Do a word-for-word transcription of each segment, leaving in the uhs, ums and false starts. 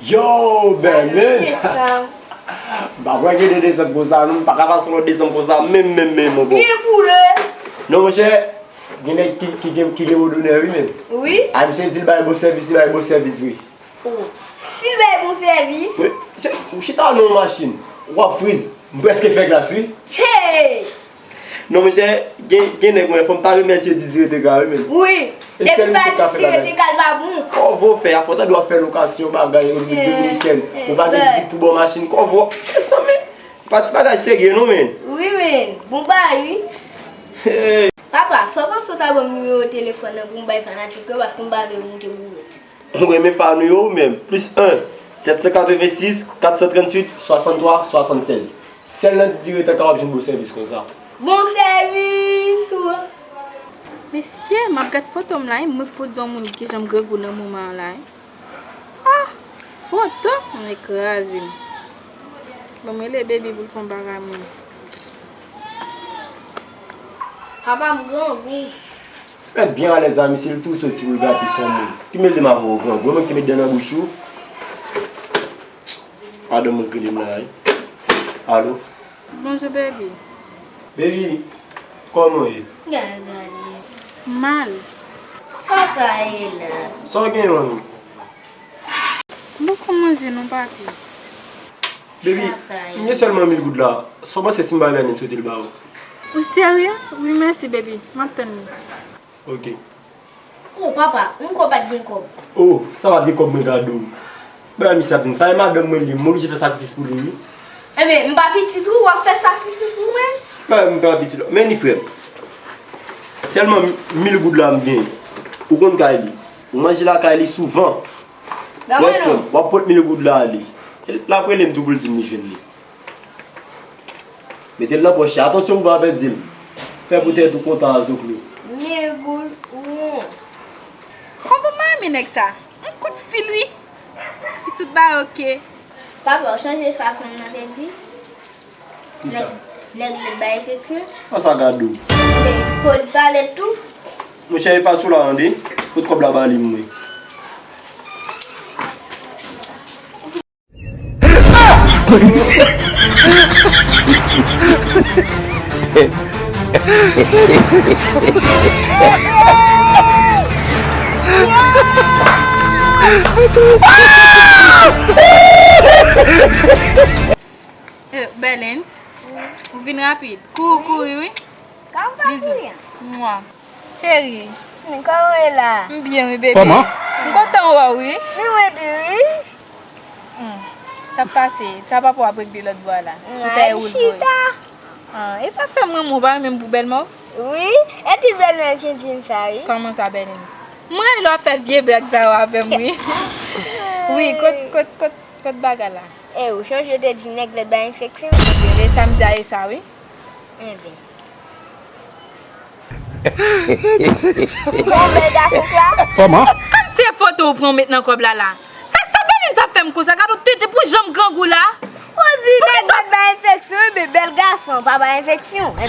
Yo, Bèlens! M pa kwè gen de desanm konsa, non, m pa ka pase yon lòt desanm konsa, menm, menm, menm, mon bò. Gen koulè. Non, monchè, gen nèg ki, ki gen, ki gen mo donè, wi, menm. Wi. A, misye di l bay bon sèvis, li bay bon sèvis, wi. Oh. Si l bay bon sèvis. Wi, se, ou chita nan yon machin, w ap friz, m prèske fè glas, wi. Hey! Non, monchè, gen, gen nèg mwen, fò m ta remèsye Didi Rete Ka, wi, menm. Wi. E sèl misye k ka fè bagay. Didi Rete Ka, l pa bon. Kòvo fè, afò tande w ap fè lokasyon, bagay, Repiblik Dominikèn. Ou pa gen Didi pou bò machin, kòvo. Mezanmi, pa ti bagay serye, non, menm. Wi, menm. Bon bagay, wi. Hey. Papa, sa w panse w ta ban m nimewo telefòn nan pou m bay fanatik yo, paske m pa vle moute bourèt. Mwen renmen fan nou yo, menm. Plis en, sèt san katrevensis, kat san tranntuit, swasanntwa, swasannsèz. Sèl nan Didi Rete Ka w ap jwenn bon sèvis konsa. Bon sèvis, wi. Mesye, m ap gad foto m la, wi, mwen k pou di yon moun ki jan m grangou nan moman an la, wi. Ah! Foto! Mwen kraze m. Ban m rele baby pou l fè yon bagay mwen. Papa m grangou. Mèt byen alèz a misye, l tou soti pou l gate san moun. Ki mele m avè w grangou, mwen ki met dan nan bouch ou. Madanm mwen k rele m la, wi. Alo? Bonjou, baby. Baby, kòman w ye? Gade, gade. Mal. Sa sa ye la? Sa w gen, manmi? M poko manje non, papi. Baby, m gen sèlman mil goud la. Sa w panse si m bay Bèlens soti l ba ou? Ou serye? Wi, mèsi, baby. M ap tann li. Ok. Oh, papa, m kwè w pa t gen kòb. Oh, sa pa t gen kòb mwen gade w. Bagay misye ap di m, sa e madanm mwen li, m oblije fè sakrifis pou li, wi. Enben, m pa pitit ou, w ap fè sakrifis pou mwen? Bagay m pa pitit ou. Men ni frè m. Sèlman mil goud la m gen. Ou konn kay li. Ou manje lakay li souvan. Bon, frè m, w ap pot mil goud la ale. L ap rele m tou pou l di m li jwenn li. Mete l nan pòch li. Atansyon pou w pa pèdi l. Fè pou tèt ou kontan a zoklo. Mil goud ou wont. Kòman pou m renmen nèg sa? Yon kout fil, wi. Epi tout bagay oke. Papa, w chanje sa fanm nan te di? Kisa? Nèg, nèg lèd bay enfeksyon. Sa sa gade w? Men, kòd pa lèd tou. Monchè, e pa sou la tande. Kot kòb la ba li, mwen. Eh, Bèlens, ou vin rapid. Kouri, kouri, wi. Bizou. Mwa. Cheri. Kòman w ye la? M byen, wi, baby. Kòman? M kontan wè w, wi. Ni mwen tou, wi. Hmm. Sa k pase? Sa papa w ap regle lòt bò a la? Li fè woul voye. Ah, e sa fè m renmen w, pa menm pou bèlmè w? Wi, e ti bèlmè l ki di m sa, wi. Kòman sa, Bèlens? M rayi lè w ap fè vye blag sa yo avè m, wi. Wi, kot, kot, kot, kot bagay la? E ou chonje w te di nèg lèd bay enfeksyon? Ebyen, e sa m di a, e sa, wi. Enben. Bon, bèl gason la. Kòman? Kòmsi e foto ou pran w met nan kòb la la. Sa, sa Bèlens ap fè m konsa? Gade w tete pou jan m grangou la. Ou di nèg lèd bay enfeksyon, enben bèl gason pa bay enfeksyon. Ah,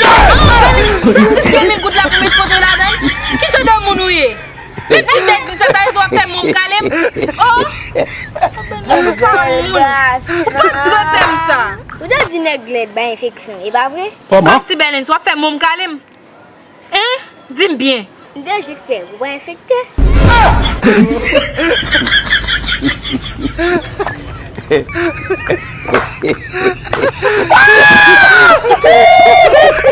Bèlens, ou sakrifye mil goud la pou met foto ladan l? Ki jan de moun ou ye? Menm si nèg di sa, sa vle di w ap fè mwen kale m? Oh! Ou pa moun. Ou pa t dwe fè m sa. Ou te di nèg lèd bay enfeksyon, e pa vre? Kòman? Kòmsi Bèlens, w ap fè mwen kale m? Hein? Di m byen. M te jis pè pou w pa enfekte.